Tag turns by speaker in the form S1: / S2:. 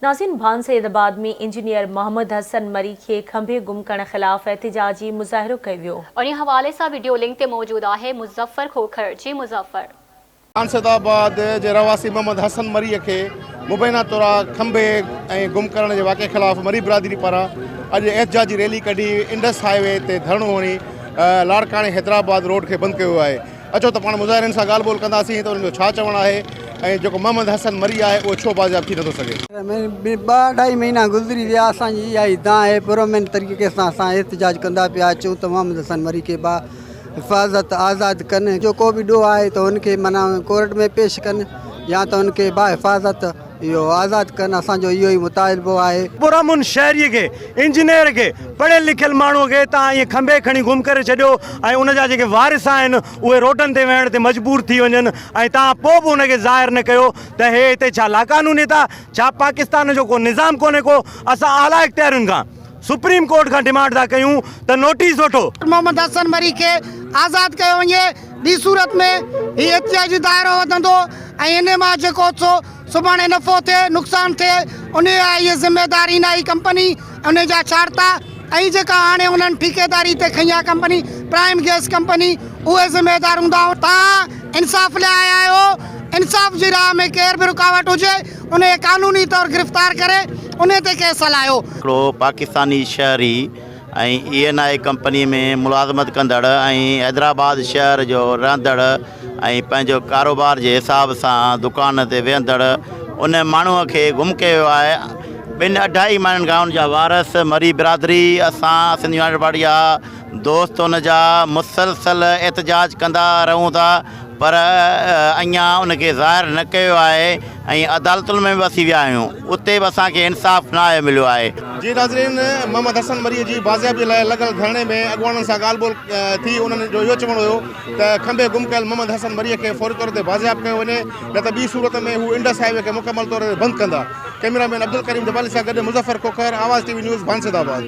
S1: ناظرين ڀان سيد آباد ۾ انجنيئر محمد حسن مري کي کنڀي گم ڪرڻ خلاف احتجاجي مظاهرو ڪيو ويو.
S2: انهي حوالي سان وڊيو لنڪ تي موجود آهي مظفر کوکر جي مظفر.
S3: ڀان سيد آباد جي رهواسي محمد حسن مري کي مبينا طور کنڀي ۽ گم ڪرڻ جي واقعي خلاف مري برادري پاران اڄ احتجاجي ريلي ڪڍي انڊس هاء وي تي ڌرڻو هڻي لاڙڪاڻي حيدرآباد روڊ کي بند ڪيو ويو آهي. اچو ته پاڻ مظاهرين سان ڳالهه ٻولهه ڪنداسين ته انهن جو ڇا چوڻ آهي ۽ جيڪو محمد حسن مري آهي اهو ڇو بازياب ٿي نٿو سگهي.
S4: ٻه اڍائي مهينا گذري ويا اسان جي اها ئي دانهن آهي پرامن طريقي سان اسان احتجاج ڪندا پيا اچون ته محمد حسن مري کي با حفاظت آزاد ڪن جو ڪو به ڏوهه آهي ته ان کي معنيٰ ڪورٽ ۾ پيش ڪن يا ته ان کي با حفاظت اهو آزاد ڪن اسان جو اهو ئي مطالبو آهي.
S5: پرامن شهري کي، انجنيئر کي، پڙهيل لکيل ماڻهو کي توهان ائين کنڀي کڻي گم ڪري ڇڏيو ۽ ان جا جيڪي وارث آهن اهي روڊن تي ويهڻ تي مجبور ٿي وڃن ۽ توهان پوء به ان کي ظاهر نه ڪيو ته هي هتي ڇا لاقانونيت آهي ڇا پاڪستان جو ڪو نظام ڪونهي ڪو اسان اعليٰ اختيارين کان سپريم ڪورٽ کان ڊمانڊ ٿا ڪيون ته نوٽيس وٺو.
S6: محمد حسن مري کي آزاد ڪيو وڃي ٻي صورت ۾ هي احتجاجي دائرو وڌندو ۽ انهي مان جيڪو سو سڀاڻي نفعو ٿئي نقصان ٿئي انهي جا اهي ذميدار اين آئي ڪمپني انهي جا ڇاڙتا ۽ جيڪا هاڻي انهن ٺيڪيداري تي کنئي آهي ڪمپني پرائم گيس ڪمپني اهي ذميدار هوندا توهان انصاف لاء آيا آهيو انصاف جي راهه ۾ ڪير به رڪاوٽ هجي انهي کي قانوني طور گرفتار ڪري انهي تي ڪيس هلايو.
S7: هڪڙو پاڪستاني شهري ۽ اي اين آء ڪمپني ۾ ملازمت ڪندڙ ۽ حيدرآباد شهر جو رهندڙ ۽ پنهنجو ڪاروبار جي حساب سان دڪان تي ويهندڙ ان ماڻهوء کي گم ڪيو ويو آهي ٻن اڍائي مهينن کان ان جا وارث مري برادري اسان سنڌ يونائيٽيڊ پارٽي جا دوست ان جا مسلسل احتجاج ڪندا رهون ٿا پر اڃا ان کي ظاهر نه ڪيو آهي ۽ عدالتن ۾ به اسين ويا آهيون اتي به اسان کي انصاف ناهي مليو آهي.
S3: جي ناظرين محمد حسن مري جي بازيابي لاء لڳل ڌرڻي ۾ اڳواڻن سان ڳالهه ٻولهه ٿي انهن جو اهو چوڻ هيو ته کنڀي گم ڪيل محمد حسن مري کي فوري طور تي بازياب ڪيو وڃي نه ته ٻي صورت ۾ هو انڊس هاء وي کي مڪمل طور تي بند ڪندا ڪئميرا مين عبدالڪريم جبالي سان گڏ Muzaffar Khokhar Awaz T V news Bhan Saidabad.